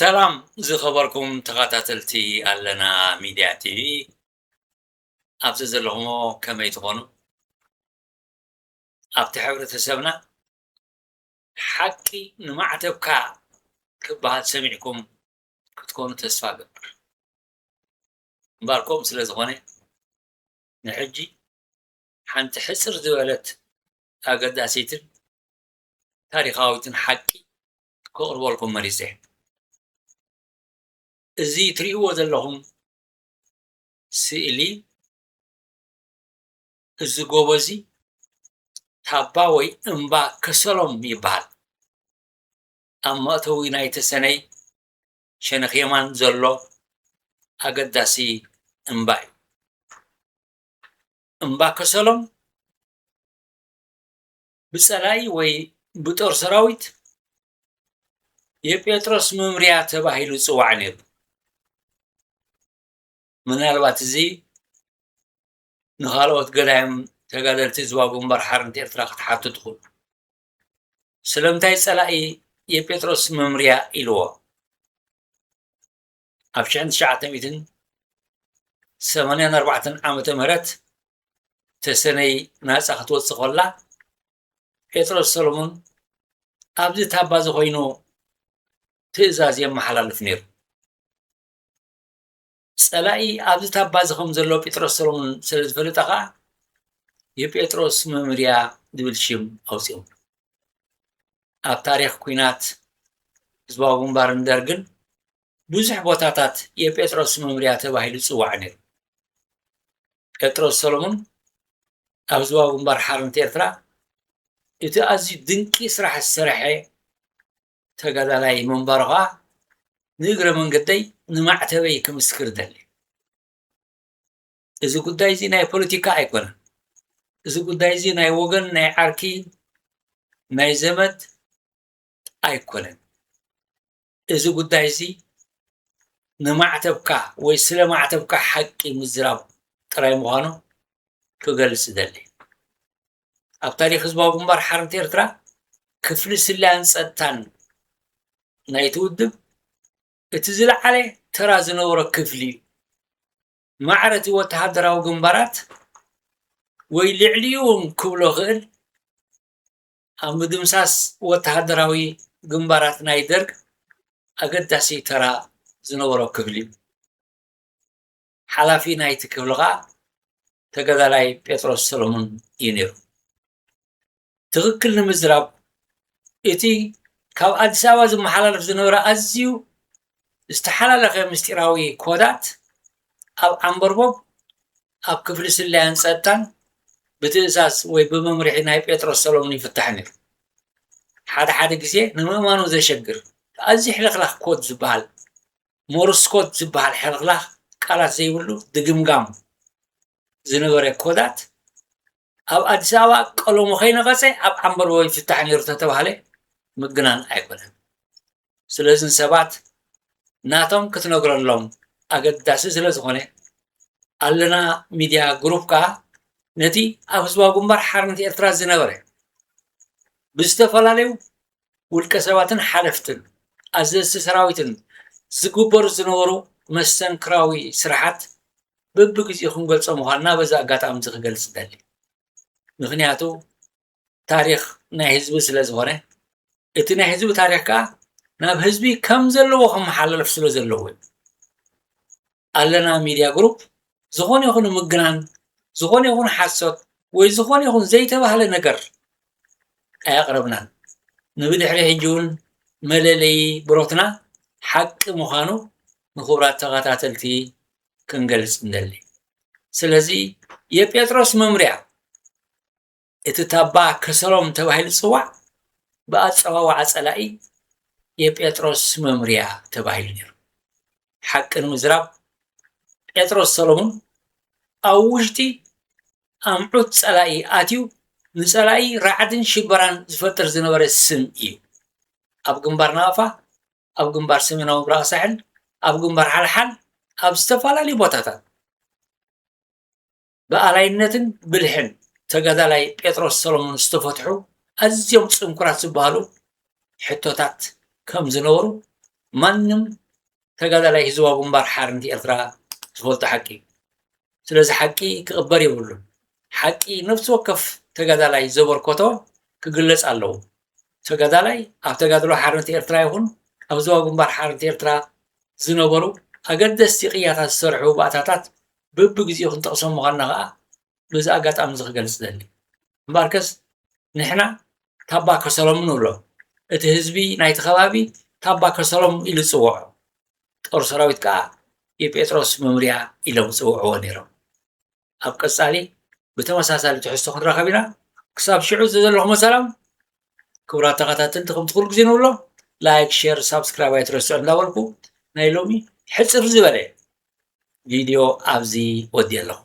ሰላም ዝኸበርኩም ተኸታተልቲ ኣለና ሚድያ ቲቪ፣ ኣብዚ ዘለኹሞ ከመይ ትኾኑ? ኣብቲ ሕብረተሰብና ሓቂ ንማዕተብካ ክበሃል ሰሚዕኩም ክትኮኑ ተስፋ እገብር። እምበኣር ከምኡ ስለ ዝኾነ ንሕጂ ሓንቲ ሕጽር ዝበለት ኣገዳሲትን ታሪኻዊትን ሓቂ ከቕርበልኩም መሪጸ። እዚ ትርእይዎ ዘለኹም ስእሊ፣ እዚ ጎቦ እዚ ታባ ወይ እምባ ከሰሎም ይበሃል። ኣብ መእተዊ ናይ ተሰነይ ሸነኽ የማን ዘሎ ኣገዳሲ እምባ እዩ። እምባ ከሰሎም ብጸላኢ ወይ ብጦር ሰራዊት የጴጥሮስ መምርያ ተባሂሉ ይጽዋዕ ነይሩ። ምናልባት እዚ ንኻልኦት ገዳይም ተጋደልቲ ህዝባዊ ግንባር ሓርነት ኤርትራ ክትሓቱ ትኽእሉ። ስለምንታይ ጸላኢ የጴጥሮስ መምርያ ኢልዎ? ኣብ ሽሕን ትሽዓተ ሚእትን ሰማንያን ኣርባዕተን ዓመተ ምህረት ተሰነይ ናጻ ክትወጽእ ከላ፣ ጴጥሮስ ሰሎሞን ኣብዚ ታባ እዚ ኮይኑ ትእዛዝ የመሓላልፍ ነይሩ። ጸላኢ ኣብዚ ታባ እዚ ከም ዘሎ ጴጥሮስ ሰሎሞን ስለ ዝፈለጠ ከኣ የጴጥሮስ መምርያ ዝብል ሽም ኣውጺኦም። ኣብ ታሪኽ ኲናት ህዝባዊ ግንባርን ደርግን ብዙሕ ቦታታት የጴጥሮስ መምርያ ተባሂሉ ይጽዋዕ ነይሩ። ጴጥሮስ ሰሎሞን ኣብ ህዝባዊ ግንባር ሓርነት ኤርትራ እቲ ኣዝዩ ድንቂ ስራሕ ዝሰርሐ ተጋዳላይ ምንባሩ ከኣ ንእግረ መንገደይ ንማዕተበይ ክምስክር እደሊ። እዚ ጉዳይ እዚ ናይ ፖለቲካ ኣይኮነን። እዚ ጉዳይ እዚ ናይ ወገን፣ ናይ ዓርኪ፣ ናይ ዘመድ ኣይኮነን። እዚ ጉዳይ እዚ ንማዕተብካ ወይ ስለ ማዕተብካ ሓቂ ምዝራብ ጥራይ ምዃኑ ክገልጽ እደሊ። ኣብ ታሪኽ ህዝባዊ ግንባር ሓርነት ኤርትራ ክፍሊ ስለያን ጸጥታን ናይቲ ውድብ እቲ ዝለዓለ ተራ ዝነበሮ ክፍሊ እዩ። ማዕረ እቲ ወተሃደራዊ ግንባራት ወይ ልዕሊኡ እውን ክብሎ ክእል ኣብ ምድምሳስ ወተሃደራዊ ግንባራት ናይ ደርግ ኣገዳሲ ተራ ዝነበሮ ክፍሊ እዩ። ሓላፊ ናይቲ ክፍሊ ከኣ ተጋዳላይ ጴጥሮስ ሰሎሞን እዩ ነይሩ። ትኽክል ንምዝራብ፣ እቲ ካብ ኣዲስ ኣበባ ዝመሓላለፍ ዝነበረ ኣዝዩ ዝተሓላለኸ ምስጢራዊ ኮዳት ኣብ ዓንበርቦብ ኣብ ክፍሊ ስለያን ጸጥታን ብትእዛዝ ወይ ብመምርሒ ናይ ጴጥሮስ ሰሎሞን ይፍታሕ ነይሩ። ሓደ ሓደ ግዜ ንምእማኑ ዘሸግር ኣዝዩ ሕልኽላኽ ኮድ ዝበሃል፣ ሞርስ ኮድ ዝበሃል ሕልኽላኽ ቃላት ዘይብሉ ድግምጋም ዝነበረ ኮዳት ኣብ ኣዲስ ኣበባ ቀለሙ ከይነቐጸ ኣብ ዓንበርቦብ ይፍታሕ ነይሩ ተተባህለ ምግናን ኣይኮነን። ስለዚ ንሰባት ናቶም ክትነግረሎም ኣገዳሲ ስለ ዝኾነ፣ ኣለና ሚድያ ግሩፕ ከኣ ነቲ ኣብ ህዝባዊ ግንባር ሓርነት ኤርትራ ዝነበረ ብዝተፈላለዩ ውልቀ ሰባትን ሓለፍትን ኣዘዝቲ ሰራዊትን ዝግበሩ ዝነበሩ መስተንክራዊ ስራሓት በብግዜኡ ክንገልጾ ምዃንና በዚ ኣጋጣሚ እዚ ክገልጽ እደሊ። ምኽንያቱ ታሪኽ ናይ ህዝቢ ስለ ዝኾነ፣ እቲ ናይ ህዝቢ ታሪኽ ከኣ ናብ ህዝቢ ከም ዘለዎ ክመሓላለፍ ስለ ዘለዎ እዩ። ኣለና ሚድያ ግሩፕ ዝኾነ ይኹን ምግናን፣ ዝኾነ ይኹን ሓሶት ወይ ዝኾነ ይኹን ዘይተባህለ ነገር ኣየቕረብናን። ንብድሕሪ ሕጂ እውን መለለዪ ብረትና ሓቂ ምዃኑ ንክቡራት ተኸታተልቲ ክንገልጽ እንደሊ። ስለዚ የጴጥሮስ መምርያ እቲ ታባ ከሰሎም ተባሂሉ ዝጽዋዕ ብኣጸዋውዓ ጸላኢ የጴጥሮስ መምርያ ተባሂሉ ነይሩ። ሓቂ ንምዝራብ ጴጥሮስ ሰሎሞን ኣብ ውሽጢ ኣምዑት ጸላኢ ኣትዩ ንጸላኢ ራዕድን ሽበራን ዝፈጥር ዝነበረ ስም እዩ። ኣብ ግንባር ናቕፋ፣ ኣብ ግንባር ሰሜናዊ ምብራቕ ሳሕል፣ ኣብ ግንባር ሓልሓል፣ ኣብ ዝተፈላለዩ ቦታታት ብኣላይነትን ብልሕን ተጋዳላይ ጴጥሮስ ሰሎሞን ዝተፈትሑ ኣዝዮም ጽንኩራት ዝበሃሉ ሕቶታት ከም ዝነበሩ ማንም ተጋዳላይ ህዝባዊ ግንባር ሓርነት ኤርትራ ዝፈልጦ ሓቂ እዩ። ስለዚ ሓቂ ክቕበር የብሉን። ሓቂ ነፍሲ ወከፍ ተጋዳላይ ዘበርከቶ ክግለጽ ኣለዎ። ተጋዳላይ ኣብ ተጋድሎ ሓርነት ኤርትራ ይኹን ኣብ ህዝባዊ ግንባር ሓርነት ኤርትራ ዝነበሩ ኣገደስቲ ቅያታት ዝሰርሑ ባእታታት በብግዜኡ ክንጠቕሶም ምዃንና ከኣ በዚ ኣጋጣሚ እዚ ክገልጽ ደሊ። እምበኣርከስ ንሕና ታባ ከሰሎም ንብሎ። እቲ ህዝቢ ናይቲ ከባቢ ታባ ከሰሎም ኢሉ ዝጽውዖ። ጦር ሰራዊት ከኣ የጴጥሮስ መምርያ ኢሎም ዝጽውዕዎ ነይሮም። ኣብ ቀጻሊ ብተመሳሳሊ ትሕዝቶ ክንራኸብ ኢና። ክሳብ ሽዑ ዝደለኹም ሰላም። ክቡራት ተኸታተልቲ ከምቲ ኩሉ ግዜ ንብሎ ላይክ፣ ሼር፣ ሳብስክራይብ ኣይትረስዑ እንዳበልኩ ናይ ሎሚ ሕጽር ዝበለ ቪድዮ ኣብዚ ወዲኤ ኣለኹ።